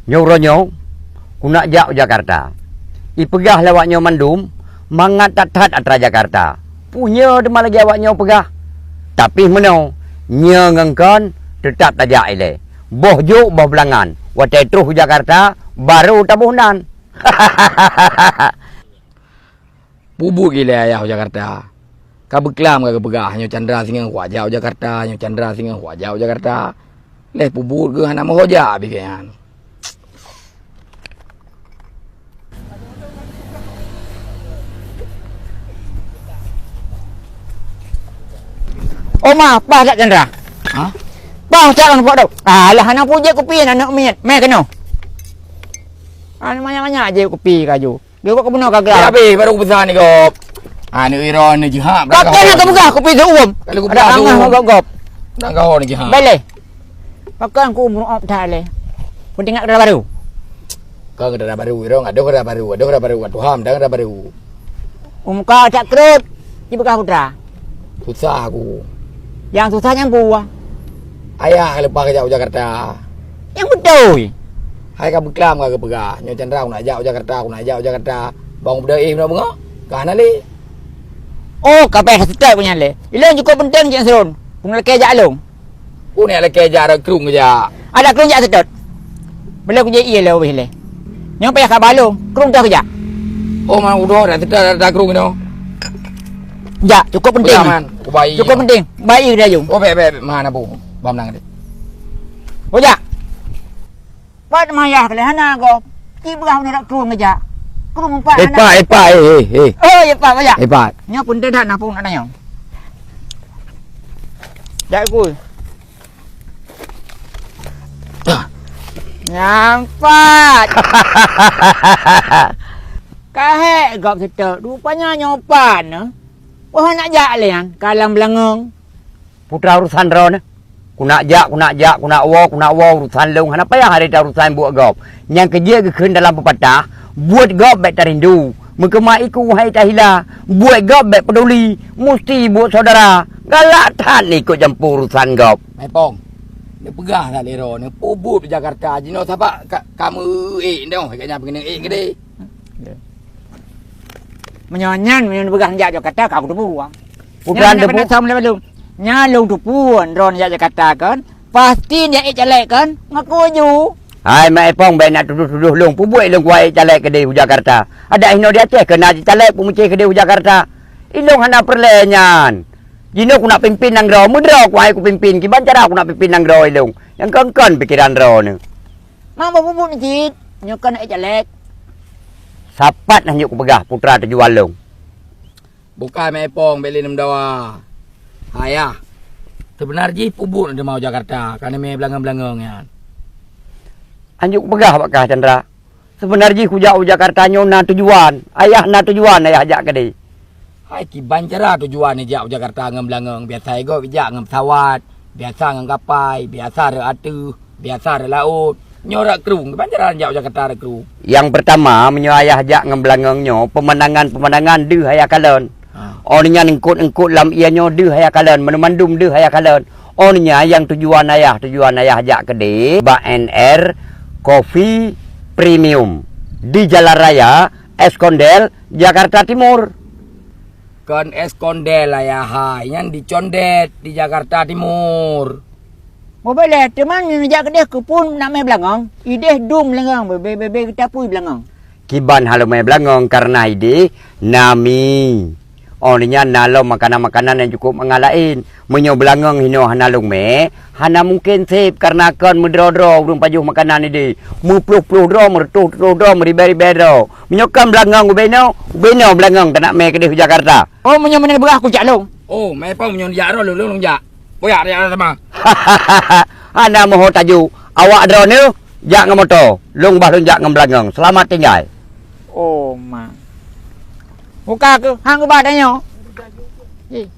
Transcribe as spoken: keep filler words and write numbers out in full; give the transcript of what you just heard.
Nyoe uroe nyoe, kunak jak u Jakarta. Ipeugah lé awak nyoe mandum, mangat that-that atra Jakarta. Punya teuma lagée awak nyoe peugah. Tapi meunoe, nyoe ngon kon teutab tajak ilée. Boh jok boh beulangan, watée troh u Jakarta, barô taboh nan. Peubuet gilée ayah u Jakarta. Ka beuklam ka geupeugah, "Nyoe Chandra singoh wajak u Jakarta, nyoe Chandra singoh wajak u Jakarta." Leh peubuet geuh hana meuho jak bigée nyan. Oma, paih that Chandra? Hah? Paih that lam pok dok. Alah, hana pujek kupi aneuk miet. Meh keunoe. Aneuk manyak-manyak jép kupi kaju. Geuh kok keubunoe ka gleh. Habéh baru kupesan ni, Gop. Ha, ni Iro ni jihad. Pakon hana kupeugah kupi seuuem. Kalau kupeugah seuuem. Ada angah gop-gop. Dah kau ni jihad. Baleh. Pakon ku meureu'op that lé. Pun teuingat kata baru. Kau kata baru, Iro, adoh kata baru, adoh kata baru, kat Tuhan, dah kata baru. Umka tak kerut. Dipeugah putra. Susah aku. Nyang susah nyang buah. Ayah ka leupah geujak u Jakarta. Nyang beutôi. Hai ka beuklam ka geupeugah, "Nyoe Chandra, aku nak jak u Jakarta, aku nak jak u Jakarta." Bang beudôh éh meunan beungok, ka hana lé. Oh, ka payah seutôt ku nyan lé. Ilôn cukôp peunteng cit ngon Sron. Peue lakée jak lôn. Peue nyang lakée jak, ada krueng geujak. Ada krueng jak seutôt. Boleh ku jai ié lé ubeh lé. Nyoe payah ka balong, krueng dah geujak. Oh, man udah dah seutôt dah krueng nyoe. Jak, cukôp peunteng. Udah, man. Ku bai. Cukôp peunteng. Bai geudayung. Oh, bek, bek, bek. Man abu. Bam nang deh. Oh, jak. Pat mayah keuh lé hana gob. Ci beurah meunurot krueng geujak. Krueng empat hana. Epa, epa, eh, eh, eh. Oh, ya, Pak, Pak, ya. Epa. Nyoe pun tidak nak pun nak nanya. Jak ku. Nyang pat. Ka hék gob seutôt. Rupanya nyoe pat na. Wah, nak jak lé nyan. Ka lam beulangong. Putra urusan droeneuh. Kunak jak, kunak jak, kunak woe, kunak woe, urusan lôn hana payah harita urusan buet gob. Nyang keujeuet geukheun dalam peupatah, buet gob bék tarindu. Meukeumah iku hai tahila, buet gob bék peuduli, musti buet syedara. Galak that ikot jampu urusan gob. Mai Pong, neupeugah that lé droeneuh, peubuet di Jakarta jinoe sabab ka, ka meu-ék nyoe, ka nyan peungeut ék keudeh. Meunyoe nyan, meunyoe neupeugah jak Jakarta, ka kuteupeue. Udah nyan teupeue. Nyan lôn teupeue, droeneuh jak Jakarta kan, pasti jak ék caleg kan, ngaku aju. Hai, Mak Epong, bék nak tudoh-tudoh lôn. Peubuet lôn kuék caleg keudeh u Jakarta. Adak inoe di Aceh keu na caleg peumucih keudeh u Jakarta. Ilôn hana peureulée nyan. Jinoe kunak pimpin nanggroe, meudroe kuék kupimpin, kiban cara kunak pimpin nanggroe ilôn. Nyang kon-kon pikeran droeneuh. Mak bak peubuet cit, nyoe kon ék caleg. Sapat nah nyuk kupeugah putra tujuan lôn. Bukai Mak Epong bék lé neumeudawa. Ayah, seubeuna jih peubuet na teuma u Jakarta, ka neumé beulangong-beulangong nyan. Anjuk peugah bak kah, Chandra. Seubeuna jih kujak u Jakarta nyoe na tujuan. Ayah na tujuan ayah jak keudeh. Hai kiban cara tujuan jak u Jakarta ngon beulangong, biasa gob jak ngon pesawat. Biasa ngon kapai, biasa rot ateueh, biasa rot laôt. Nyoe rot krueng, kiban cara jak u Jakarta rot krueng. Nyang peurtama, meunyoe ayah jak ngon beulangong nyoe, peumandangan-peumandangan deuh ayah kalon. Ha. Oh nyan eungkot-eungkot lam ié nyoe deuh ayah kalon, mandum-mandum deuh ayah kalon. Oh nyan nyang tujuan ayah, tujuan ayah jak keudeh bak N R Coffee Premium di Jalan Raya Eskondel, Jakarta Timur. Kon Eskondel ayah hai, nyan di Condet di Jakarta Timur. Meubeulée teuma neujak keudeh keupeue nak mé beulangong, ideh dum beulangong, bebe-bebe geutapui beulangong. Kiban hana lôn mé beulangong kareuna ideh na mi. Oh nyan na lom makanan-makanan nyang cukup mangat laén. Meunyoe beulangong hinoe hana lôn mé, hana mungken sép kareuna kon meudroe-droe ureuëng pajoh makanan ideh. Meuploh-ploh droe, meureutôh-reutôh droe, meuribée-ribée droe. Meunyoe kon beulangong ubé inoe, ubé inoe beulangong tanak mé keudeh u Jakarta. Oh, meunyoe meunan beurah kujak lôn. Oh, mé pom meunyoe jak droe lôn, lôn, lôn jak. Boyak jak sama. Hana meuho taju. Awak droeneuh jak ngon moto. Lôn bah lôn jak ngon beulangong. Seulamat tinggai. Oh, ma. Muka keuh hang ubah tanyoe. Ih.